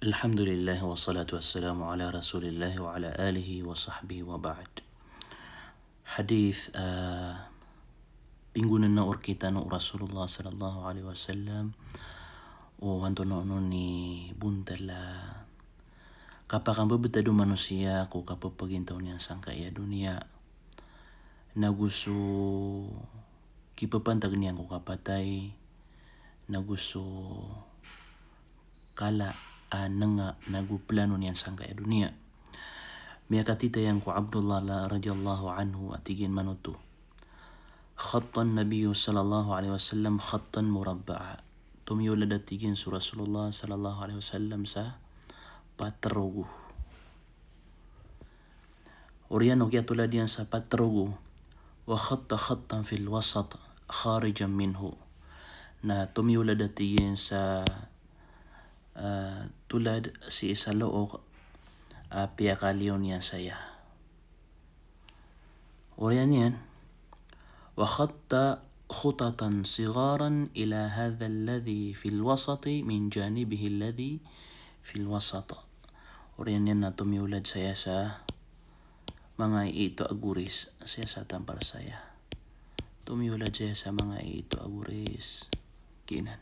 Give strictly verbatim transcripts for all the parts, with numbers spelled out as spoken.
Alhamdulillah, wassalatu wassalamu ala Rasulillah wa ala alihi wa sahbihi wa ba'd. Hadith, ah, pinggonanaw rkitano o Rasulullah sallallahu alaihi wasallam, o antonaa onon i bontal a kapakambebetad o manosiya ko kapepagintaw niyan sangkai a doniya, nago so kipepantag niyan ko kapatay, nago so kala a nenga nago plano niyan sangkai a doniya. Miyakatitayan ko Abdullah la-, radiyallahu anhu a tig iyan manoto: Khattan Nabiyyu sallallahu alaihi wasallam khattan murabba'a. Tomiyolad a tig iyan so Rasulullah sallallahu alaihi wasallam sa paterogo. Oriyan o kiyatolad iyan sa paterogo, wa khatta khattan fil wasat kharijan minhu. Na tomiyolad a tig iyan sa, ah, tolad sii sa look a piyakaliyo niyan saya. Oriyan iyan, wa khatta khutatan sigharan ila hadha alladhi fil wasati min janibihi alladhi fil wasat. Oriyan iyan na tomiyolad saya sa manga iito a goris saya sa tampar saya. Tomiyolad saya sa manga iito a goris. Giyanan.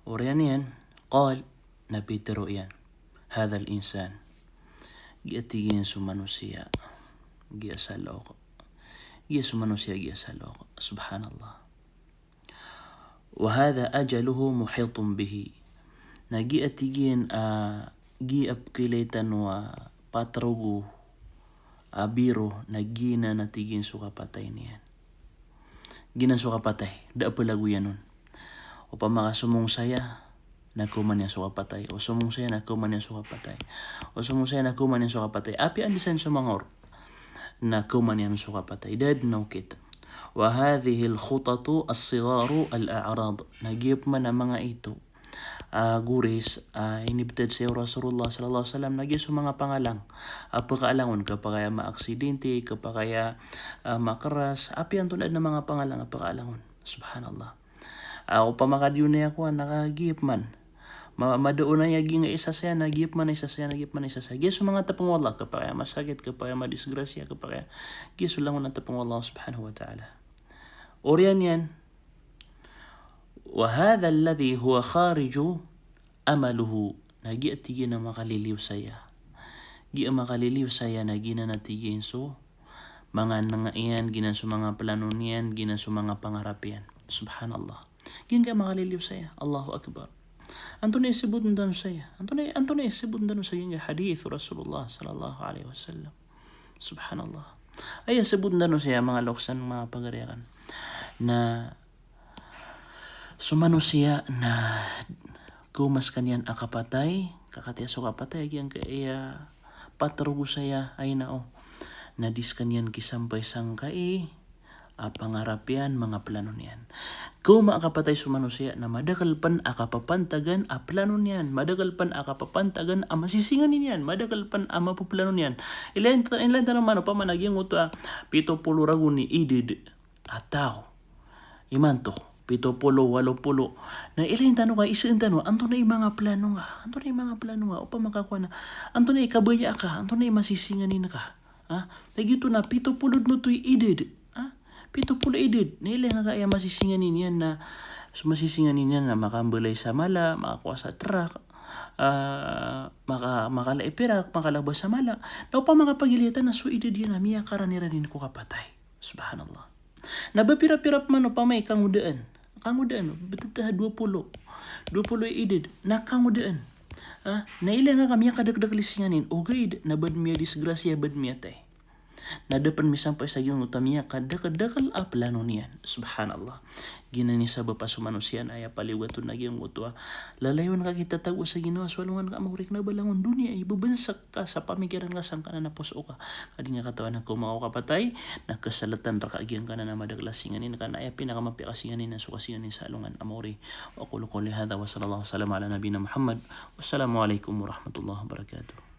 Oriyan iyan, qal, na pitharo iyan, hadhal insan. Giya tig iyan so manosiya. Giya sa look. Giya so manosiya, giya sa look. Subhanallah. Wa hadha ajaluhu muhitun bihi. Na giya tig iyan a, giya pekhailay tano a paterogo a biro na giyanan a tig iyan so kapatay niyan. Giyanan so kapatay, da a pelagoyan on. Opama ka somong saya, na kaoma niyan so kapatay. O somong saya, na kaoma niyan so kapatay. O somong saya, na kaoma niyan so kapatay. Apiya anda san so manga oro, na kaoma niyan so kapatay. Da den a okit. Wa hadhihil khutatu as-sigharu al-a'rad. Na giya peman a manga iito a goris a inibetad saya o Rasulullah sallallahu alaihi wasallam na giya so manga pangalang a pekaalang on, kapakaya maaksidente, kapakaya, ah, makeras, apiya antonaa den a manga pangalang a pekaalang on. Subhanallah. Ah, opama ka di on aya kowan na ka giya peman. Ma-, mada on aya giya nga isa saya na giya peman isa saya na giya peman isa saya. Giya so manga tapeng o Allah, kapakaya masakit, kapakaya madisgrasya, kapakaya giya so langon a tapeng o Allah subhanahu wa ta'ala. Oriyan iyan, wa hadha alladhi huwa khariju amaluhu. Na giya tig iyan a makaliliyo saya. Giya makaliliyo saya na giyanan a tig iyan so manga nenga iyan, giyanan so manga plano niyan, giyanan so manga pangarap iyan. Subhanallah. Giyangkaya makaliliyo saya. Allahu Akbar. Antonaa i sebot tano saya? Antonaa i, antonaa i sebot tano sa giyangkaya hadith o Rasulullah sallallahu alaihi wasallam? Subhanallah. Aya sebot tano saya, manga lokes aken, manga pagari aken, na so manosiya na kaoma sekaniyan a kapatay, ka katii so kapatay a giyangkaya paterogo saya, ay na o, na di sekaniyan kisampay sangkai a pangarap iyan, manga plano niyan. Kaoma a kapatay so manosiya na madakel pen a kapapantagan a plano niyan, madakel pen a kapapantagan a masisinganin iyan, madakel pen a mapeplano niyan. Ilay ta-, ilay tano man opama na giyangkoto a pito polo ragon i ided a taw imanto, pito polo, walo polo. Na ilay tano ka, iseen tano, antonaa i manga plano nga, antonaa i manga plano nga, opama ka kowan a, antonaa i kabaya ka, antonaa i masisinganin ka. Ha? Na giyoto na pito polo den oto i ided. Ha? Pito polo ided. Na ilay nga ka aya masisinganin iyan na, so masisinganin iyan na makambelay sa mala, makakowa sa trak, ah, maka-, makala i pirak, makalaba sa mala. Na opama ka pagilaya tano na so ided iyan na miyakarani-rani ko kapatay. Subhanallah. Na ba pira-pira peman opama i kangodaan. Kangodaan, betetaha dua polo. Dua polo i ided. Na kangodaan. Ah, na ilay nga ka miyakadakel-dakel i singanin, ogaid na ba den miyadisgrasya, ba den miyatay. Na da pen misampay sa giyangkoto a miyakadakel-dakel a plano niyan. Subhanallah. Giyanan i sabap a so manosiya na aya paliyogat on na giyangkoto a lalayon ka kitatago sa ginawa so alongan ka a maori, kena ba langon doniya i bebensek ka sa pamikiran ka sangkanan a poso ka. Ka di nga katawan a kaoma ka o kapatay, na keselatan reka giyangkanan a madakel a singanin ka, na aya pinakamapiya a kasinganin na so kasinganin sa alongan a maori. Wa aqulu qawli hadha wa sallallahu wa sallam ala nabiyyina Muhammad. Wassalamu alaikum warahmatullahi wabarakatuh.